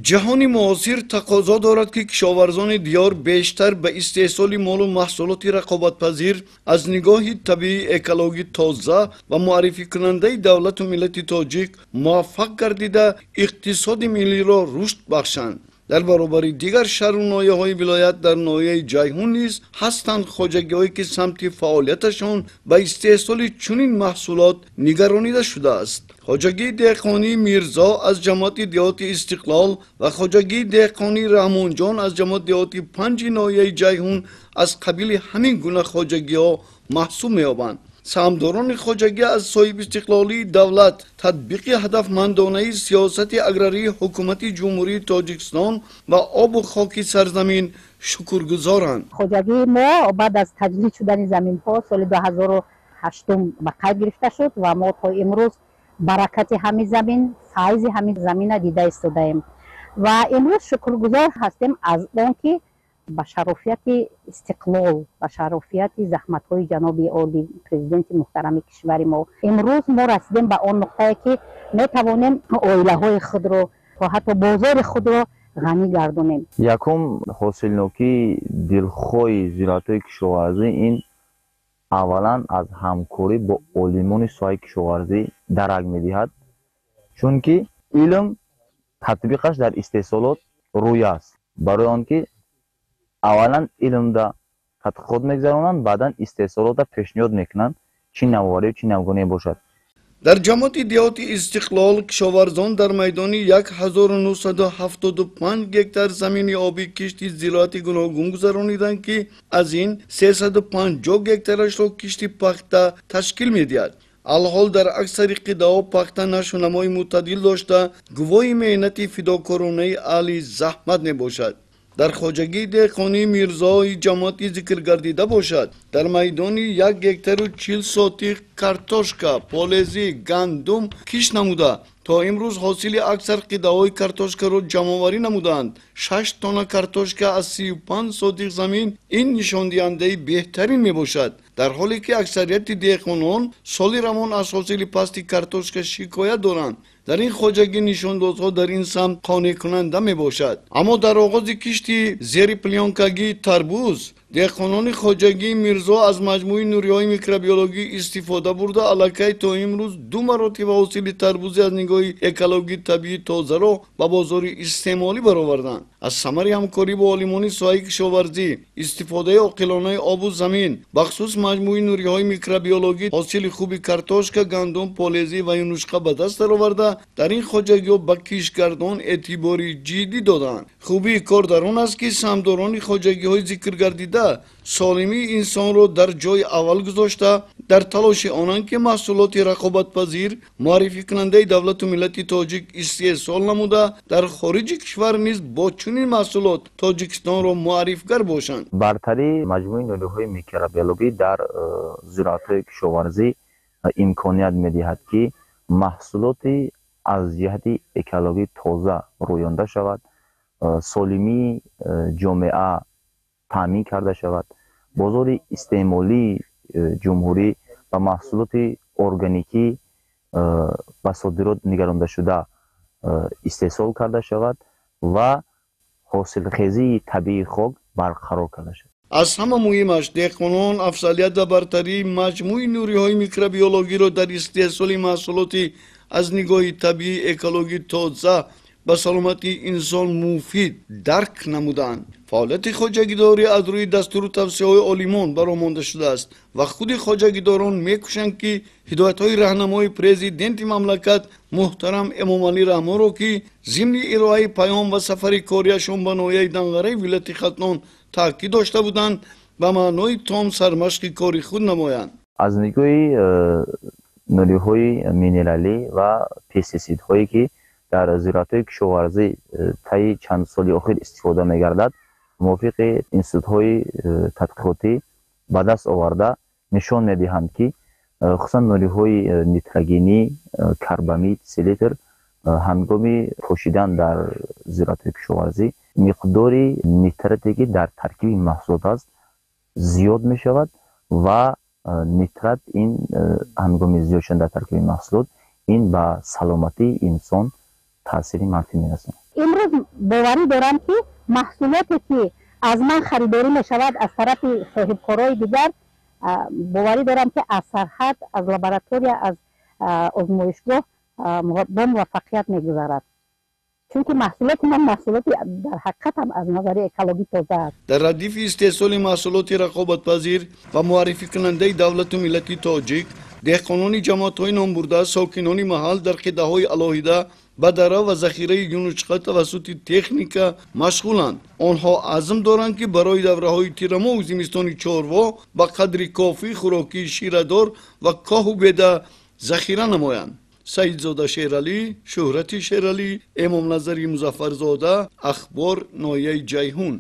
Ҷаҳони муосир тақозо дорад, ки кишоварзони диёр бештар ба истеҳсоли молу маҳсулоти рақобатпазир аз нигоҳи табиӣ, экологӣ тоза ва муаррификунандаи давлату миллати тоҷик муваффақ гардида, иқтисоди миллиро рушд бахшанд. Дар баробари дигар шаҳру ноҳияҳои вилоят, дар ноҳияи Ҷайҳун низ ҳастанд хоҷагиҳое, ки самти фаъолияташон ба истеҳсоли чунин маҳсулот нигаронида шудааст. Хоҷагии деҳқонии Мирзо аз ҷамоати деҳоти Истиқлол ва хоҷагии деҳқонии Раҳмонҷон аз ҷамоати деҳоти Панҷи ноҳияи Ҷайҳун аз қабили ҳамин гуна хоҷагиҳо маҳсуб меёбанд. Саҳмдорони хоҷагӣ аз соҳибистиқлолии давлат, татбиқи ҳадафмандонаи сиёсати аграрии ҳукумати Ҷумҳурии Тоҷикистон ва обу хоки сарзамин шукргузоранд. Хоҷагии мо баъд аз таҷдид шудани заминҳо соли 2008 ба қайд гирифта шуд ва мо то имрӯз баракати ҳамин замин, файзи ҳамин замина дида истодаем ва имрӯз шукргузор ҳастем аз он ки ба шарофияти истиқлол, ба шарофияти заҳматҳои ҷаноби олӣ, президенти муҳтарами кишвари мо, имрӯз мо расидем ба он нуқтае, ки метавонем оилаҳои худро то ҳатто бозори худро ғанӣ гардонем. Якум, ҳосилнокии дилхоҳи зироатҳои кишоварзӣ ин аввалан аз ҳамкорӣ бо олимони соҳаи кишоварзӣ дарак медиҳад, чунки илм татбиқаш дар истеҳсолот рӯй аст. Барои он ки аввалан илмда тадқиқот мегузаронанд, баъдан истеҳсолотро пешниҳод мекунанд, чӣ навоварию чӣ навгоние бошад. Дар ҷамоати деҳоти Истиқлол кишоварзон дар майдони 1975 гектар замини обӣ кишти зироати гуногун гузарониданд, ки аз ин 350 гектарашро кишти пахта ташкил медиҳад. Алҳол дар аксари қитъаҳо пахта нашъунамои мӯътадил дошта, гувоҳи меҳнати фидокоронаи аҳли заҳмат мебошад. Дар хоҷагии деҳқонии Мирзои ҷамоати зикргардида бошад, дар майдони 1 гектару 40 сотих картошка, полезӣ, гандум кишт намуда, то имрӯз ҳосили аксар қитъаҳои картошкаро ҷамъоварӣ намудаанд. 6 тонна картошка аз 35 сотих замин ин нишондиҳандаи беҳтарин мебошад, дар ҳоле ки аксарияти деҳқонон соли равон аз ҳосили пасти картошка шикоят доранд, дар ин хоҷагӣ нишондодҳо дар ин самт қонеъкунанда мебошад. Аммо дар оғози кишти зери плёнкагии тарбуз деҳқонони хоҷагии Мирзо аз маҷмӯи нуриҳои микробиологӣ истифода бурда, аллакай то имрӯз ду маротиба ҳосили тарбузи аз нигоҳи экологии табиӣ тозаро ба бозори истеъмолӣ бароварданд. Аз самари ҳамкорӣ бо олимони соҳаи кишоварзӣ, истифодаи оқилонаи обу замин, бахусус маҷмӯи нуриҳои микробиологӣ, ҳосили хуби картошка, гандум, полезӣ ва юнучқа ба даст дароварда, дар ин хоҷагиҳо ба киштгардон эътибори ҷиддӣ доданд. Хубии кор дар он аст, ки саҳмдорони хоҷагиҳои зикргардида солимии инсонро дар ҷои аввал гузошта, дар талоши онанд, ки маҳсулоти рақобатпазир, муаррификунандаи давлату миллати тоҷик истеҳсол намуда, дар хориҷи кишвар низ бо чунин маҳсулот Тоҷикистонро муаррифгар бошанд. Бартарии маҷмӯи нуриҳои микробиологӣ дар зироатҳои кишоварзӣ имконият медиҳад, ки маҳсулоти аз ҷиҳати экологӣ тоза рӯёнда шавад, солимии ҷомеа таъмин карда шавад, бозори истеъмолии ҷумҳурӣ ба маҳсулоти органикӣ ба содирот нигарондашуда истеҳсол карда шавад ва ҳосилхезии табиии хок барқарор карда шавад. Аз ҳама муҳимаш, деҳқонон афзалият ва бартарии маҷмӯи нуриҳои микробиологиро дар истеҳсоли маҳсулоти аз нигоҳи табиӣ, экологӣ тоза, ба саломатии инсон муфид дарк намуданд. Фаъолияти хоҷагидорӣ аз рӯи дастуру тавсияҳои олимон бароҳ монда шудааст ва худи хоҷагидорон мекӯшанд, ки ҳидоятҳои раҳнамои президенти мамлакат муҳтарам Эмомалӣ Раҳмонро, ки зимни ироаи паём ва сафари кориашон ба ноҳияи Данғараи вилояти Хатлон таъкид дошта буданд, ба маънои том сармашқи кори худ намоянд. Аз нигоҳи нуриҳои минералӣ ва пестисидҳое, ки дар зироатҳои кишоварзӣ таи чанд соли охир истифода мегардад, мувофиқи институтҳои тадқиқотӣ ба даст оварда нишон медиҳанд, ки хусусан нуриҳои нитрогенӣ, карбамид, селитр ҳангоми пошидан дар зироатҳои кишоварзӣ миқдори нитрате, ки дар таркиби маҳсулот аст, зиёд мешавад ва нитрат ин ҳангоми зиёд шудан дар таркиби маҳсулот ин ба саломатии инсон Таъсири манфӣ мерасонад. Имрӯз боварӣ дорам, ки маҳсулоте, ки аз ман харидорӣ мешавад аз тарафи соҳибкорои дигар, боварӣ дорам, ки аз сарҳад, аз лаборатория, аз озмоишгоҳ бо муваффақият мегузарад, чунки маҳсулоти ман маҳсулоти дар ҳақиқат ҳам аз назари экологӣ тоза аст. Дар радифи истеҳсоли маҳсулоти рақобатпазир ва муаррификунандаи давлату миллати тоҷик, деҳқонони ҷамоатҳои номбурда, сокинони маҳал дар қитъаҳои алоҳида ба дара ва захираи юнучқа тавассути техника машғуланд. Онҳо азм доранд, ки барои давраҳои тирамоҳу зимистони чорво ба қадри кофӣ хӯрокии ширадор ва коҳу беда захира намоянд. Саидзода Шералӣ, Шӯҳрати Шералӣ, Эмомназари Музаффарзода, «Ахбор», ноҳияи Ҷайҳун.